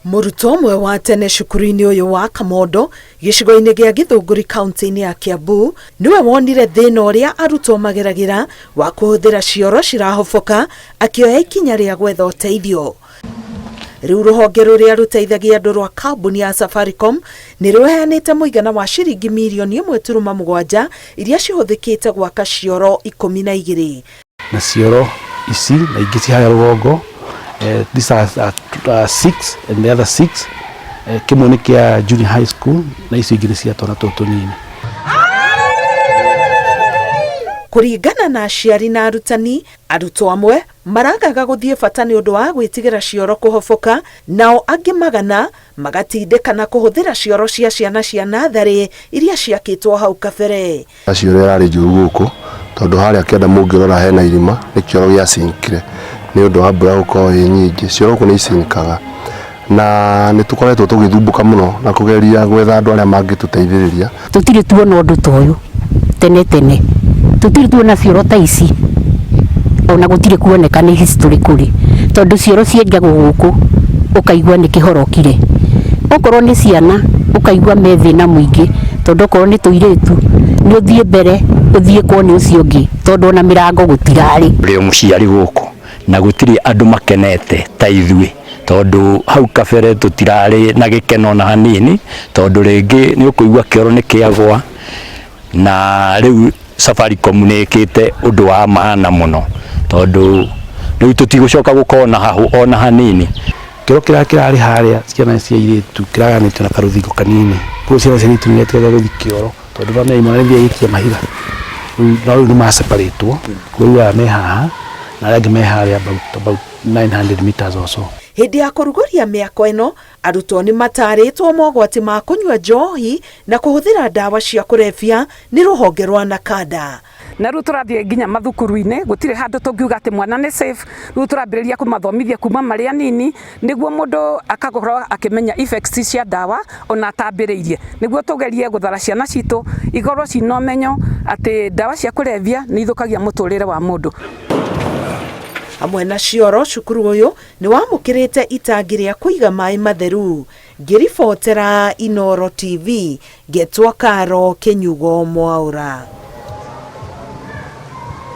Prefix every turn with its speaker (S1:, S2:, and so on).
S1: Mũrutwo ũmwe wa tene cukuru-inĩ ũyũ wa Kamondo gĩcigo-inĩ gĩa Gĩthũngũri kaunti-inĩ ya Kiambu nĩwe wonire thĩna ũrĩa arutwo mageragĩra wa kũhũthĩra cioro cirahoboka akĩoya ikinya rĩa gwetha ũteithio. Rĩu rũhonge rũrĩa rũteithagia andũ rwa kambuni ya Safaricom nĩ rũheanĩte mũigana wa ciringi mirioni 1.7 iria cihũthĩkĩte gwaka cioro 12.
S2: Na cioro ici na ingĩ ci harĩa rũgongo, these are six and the other six, kĩmwe nĩ kĩa junior high school na icio ingĩ nĩ cia twana tũtũ tũnini.
S1: Kũringana na aciari na arutani, arutwo amwe maragaga gũthiĩ bata nĩ ũndũ wa gwĩtigĩra cioro kũhoboka, nao angĩ magana magatindĩkana kũhũthĩra cioro cia ciana cia natharĩ iria ciakĩtwo hau kabere.
S3: Cioro ĩrarĩ njũru gũkũ tondũ harĩa kĩanda mũngĩrora hena irima nĩ kĩoro gĩa sinkire nĩ ũndũ wa mbura gũkorwo ĩ nyingĩ. Cioro gũkũ nĩ icinkaga na nĩ tũkoretwo tũgĩthumbũka mũno na kũgeria gwetha andũ arĩa mangĩtũteithĩrĩria.
S4: Tũtirĩ tuona ũndũ ta ũyũ tene tene, tũtirĩ tuona cioro ta ici ona gũtirĩ kuoneka nĩ history kũrĩ, tondũ cioro cienjagwo gũkũ ũkaigua nĩ kĩhorokire. Okorwo nĩ ciana ũkaigua me thĩna mũingĩ, tondũ okorwo nĩ tũirĩtu nĩ ũthiĩ mbere ũthiĩ kwa nĩ ũcio ũngĩ, tondũ ona mĩrango gũtirarĩ.
S5: Ũrĩ mũciari gũkũ na gũtirĩ andũ makenete ta ithuĩ, tondũ hau kabere tũtirarĩ na gĩkeno na hanini, tondũ rĩngĩ nĩ ũkũigua kĩoro nĩ kĩagwa, na rĩu Safaricom nĩ ĩkĩte ũndũ wa maana mũno, tondũ rĩu tũtigũcoka gũkorwo na hahũ ona hanini.
S2: Kĩoro kĩrĩa kĩrarĩ harĩa ciana cia airĩtu kĩraganĩtio na karũthingo kanini, koguo ciana cia airĩtu nĩ iretigagĩra gũthiĩ kĩoro tondũ no imwana nĩ ithiaga ikia mahiga. No rĩu nĩ maseparatwo, rĩu aya me haha na arĩa angĩ me harĩa about 900 meters or so.
S1: Hĩndĩ ya kũrugũria mĩako ĩno, arutwo nĩ matarĩtwo mogwati ma kũnyua njohi na kũhũthĩra ndawa cia kũrebia nĩ rũhonge rwa Nakada.
S6: Na rĩu tũrathiĩ nginya mathukuru-inĩ, gũtirĩ handũ tũngiuga atĩ mwana nĩ safe. Rĩu tũrambĩrĩria kũmathomithia kuma marĩ anini, nĩguo mũndũ akakorwo akĩmenya effects cia ndawa ona atambĩrĩirie, nĩguo tũgerie gũthara ciana citũ ikorwo cina ũmenyo atĩ ndawa cia kũrebia nĩ ithũkagia mũtũrĩre wa mũndũ.
S1: Hamwe na cioro, cukuru ũyũ nĩ wamũkĩrĩte itangi rĩa kũiga maĩ matheru. Ngĩribotera Inooro TV, ngetwo Karo Kĩnyugo Mwaũra.